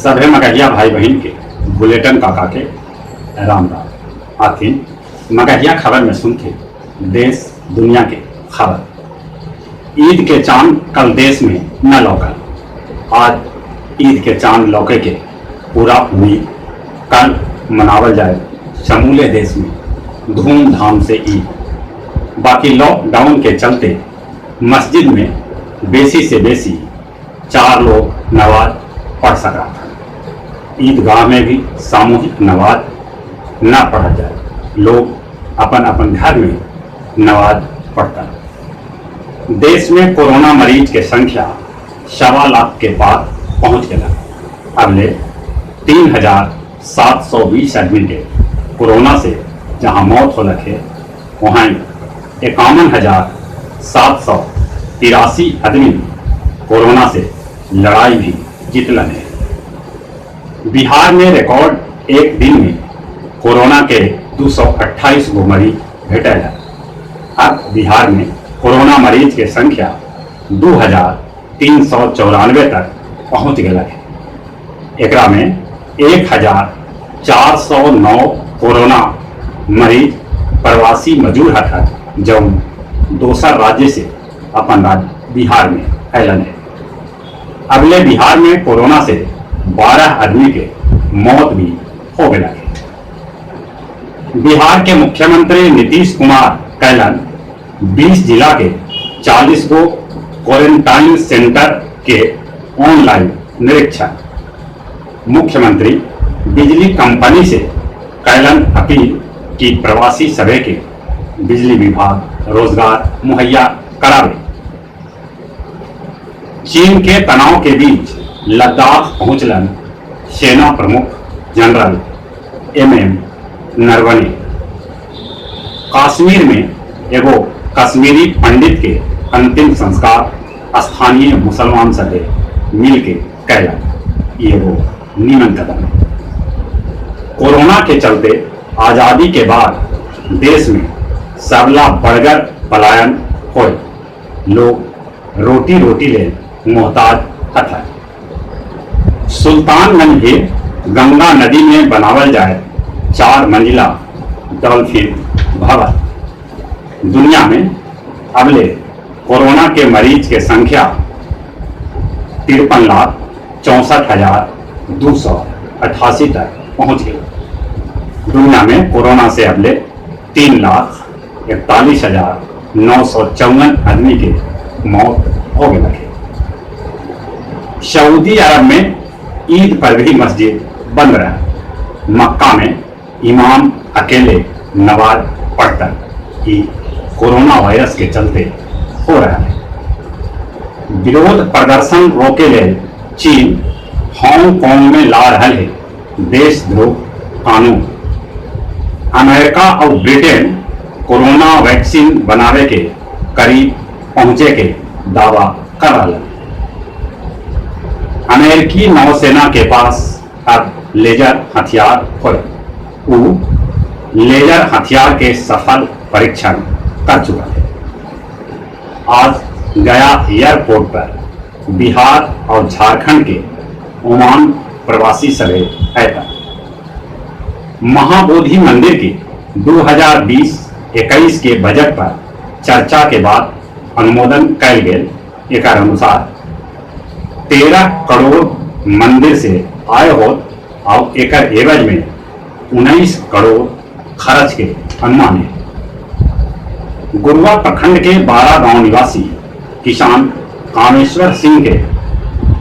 सभे मगहिया भाई बहिन के बुलेटन काका के राम राम। आथिन मगहिया खबर में सुनथे देश दुनिया के खबर। ईद के चांद कल देश में न लौकल, आज ईद के चांद लौके के पूरा उम्मीद। कल मनावल जाए समूले देश में धूमधाम से ईद। बाकी लॉकडाउन के चलते मस्जिद में बेसी से बेसी 4 लोग नमाज पढ़ सका था। ईदगाह में भी सामूहिक नमाज न पढ़ा जाए, लोग अपन अपन घर में नमाज पढ़ता। देश में कोरोना मरीज के संख्या 1.25 लाख के पार पहुंच गया। अगले 3,720 आदमी के कोरोना से जहां मौत हो रखे, वहां 51,783 आदमी कोरोना से लड़ाई भी जीतलन है। बिहार में रिकॉर्ड एक दिन में कोरोना के 228 गो मरीज भेटल है। अब बिहार में कोरोना मरीज के संख्या 2,394 तक पहुंच गया है। एकरा में 1,409 कोरोना मरीज प्रवासी मजदूर हथन, जौन दोसर राज्य से अपन राज्य बिहार में अयलन है। अगले बिहार में कोरोना से 12 आदमी के मौत भी हो गया है। बिहार के मुख्यमंत्री नीतीश कुमार कैलन 20 जिला के 40 गो क्वारंटाइन सेंटर के ऑनलाइन निरीक्षण। मुख्यमंत्री बिजली कंपनी से कैलन अपील की प्रवासी सभे के बिजली विभाग रोजगार मुहैया करावे। चीन के तनाव के बीच लद्दाख पहुंचलन सेना प्रमुख जनरल एम.एम. नरवणे। कश्मीर में एगो कश्मीरी पंडित के अंतिम संस्कार स्थानीय मुसलमान सभे मिल के कैला, एगो नीमन कदम है। कोरोना के चलते आजादी के बाद देश में सबला बड़गर पलायन होए, लोग रोटी रोटी ले मोहताज हथा। सुल्तानगंज के गंगा नदी में बनावल जाए 4 मंजिला डॉल्फिन भवन। दुनिया में अबले कोरोना के मरीज के संख्या 53,64,288 तक पहुंच गई। दुनिया में कोरोना से अबले 3,41,954 आदमी के मौत हो गई है। सऊदी अरब में ईद पर भी मस्जिद बंद रहा। मक्का में इमाम अकेले नमाज पढ़ता, ये कोरोना वायरस के चलते हो रहा है। विरोध प्रदर्शन रोके ले चीन हांगकांग में ला रहा है देशद्रोह कानून। अमेरिका और ब्रिटेन कोरोना वैक्सीन बनावे के करीब पहुंचे के दावा कर रहा है। अमेरिकी नौसेना के पास अब लेजर हथियार हो, लेजर हथियार के सफल परीक्षण कर चुका है। आज गया एयरपोर्ट पर बिहार और झारखंड के ओमान प्रवासी सभे ऐता। महाबोधि मंदिर के 2020-21 के बजट पर चर्चा के बाद अनुमोदन कैल गेल। एक अनुसार 13 करोड़ मंदिर से आय होत और एक एवज में 19 करोड़ खर्च के अनुमान है। गुरुआ प्रखंड के 12 गांव निवासी किसान कामेश्वर सिंह के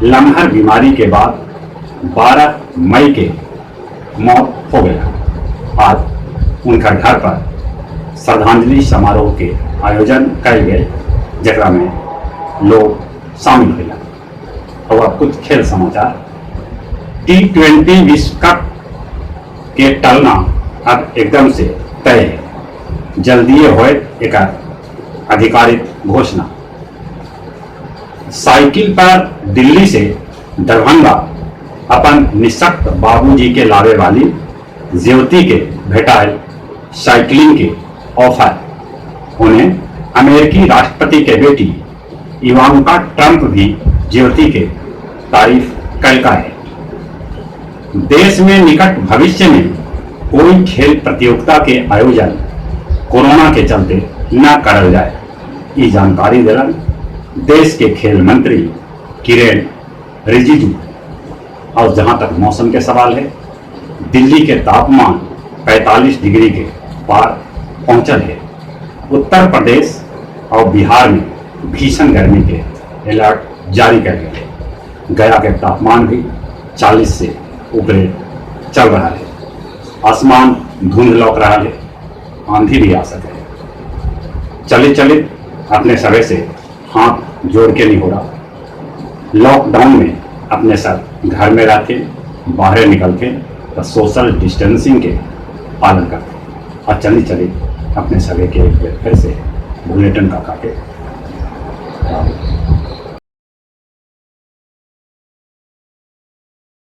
लम्हर बीमारी के बाद 12 मई के मौत हो गया। आज उनका घर पर श्रद्धांजलि समारोह के आयोजन कल गए, जकरा में लोग शामिल हुए। और अब कुछ खेल समाचार। टी20 विश्व कप के टलना अब एकदम से तय है, जल्दी होए एक आधिकारिक घोषणा। साइकिल पर दिल्ली से दरभंगा अपन निशक्त बाबूजी के लावे वाली ज्योति के भेटायल साइकिलिंग के ऑफर। उन्हें अमेरिकी राष्ट्रपति के बेटी इवांका ट्रंप भी ज्योति के तारीफ कल का है। देश में निकट भविष्य में कोई खेल प्रतियोगिता के आयोजन कोरोना के चलते न करल जाए, ई जानकारी दिलन देश के खेल मंत्री किरेन रिजिजू। और जहां तक मौसम के सवाल है, दिल्ली के तापमान 45 डिग्री के पार पहुंचल है। उत्तर प्रदेश और बिहार में भीषण गर्मी के अलर्ट जारी कर गए है। गया के तापमान भी 40 से ऊपर चल रहा है। आसमान धुंध लौक रहा है, आंधी भी आ सके है। चले चले अपने सवे से हाथ जोड़ के नहीं हो रहा। लॉकडाउन में अपने साथ घर में रहते, बाहर निकलते तो सोशल डिस्टेंसिंग के पालन करते और चली चली अपने सभी के एक बार फिर से बुलेटिन का काटे। राम।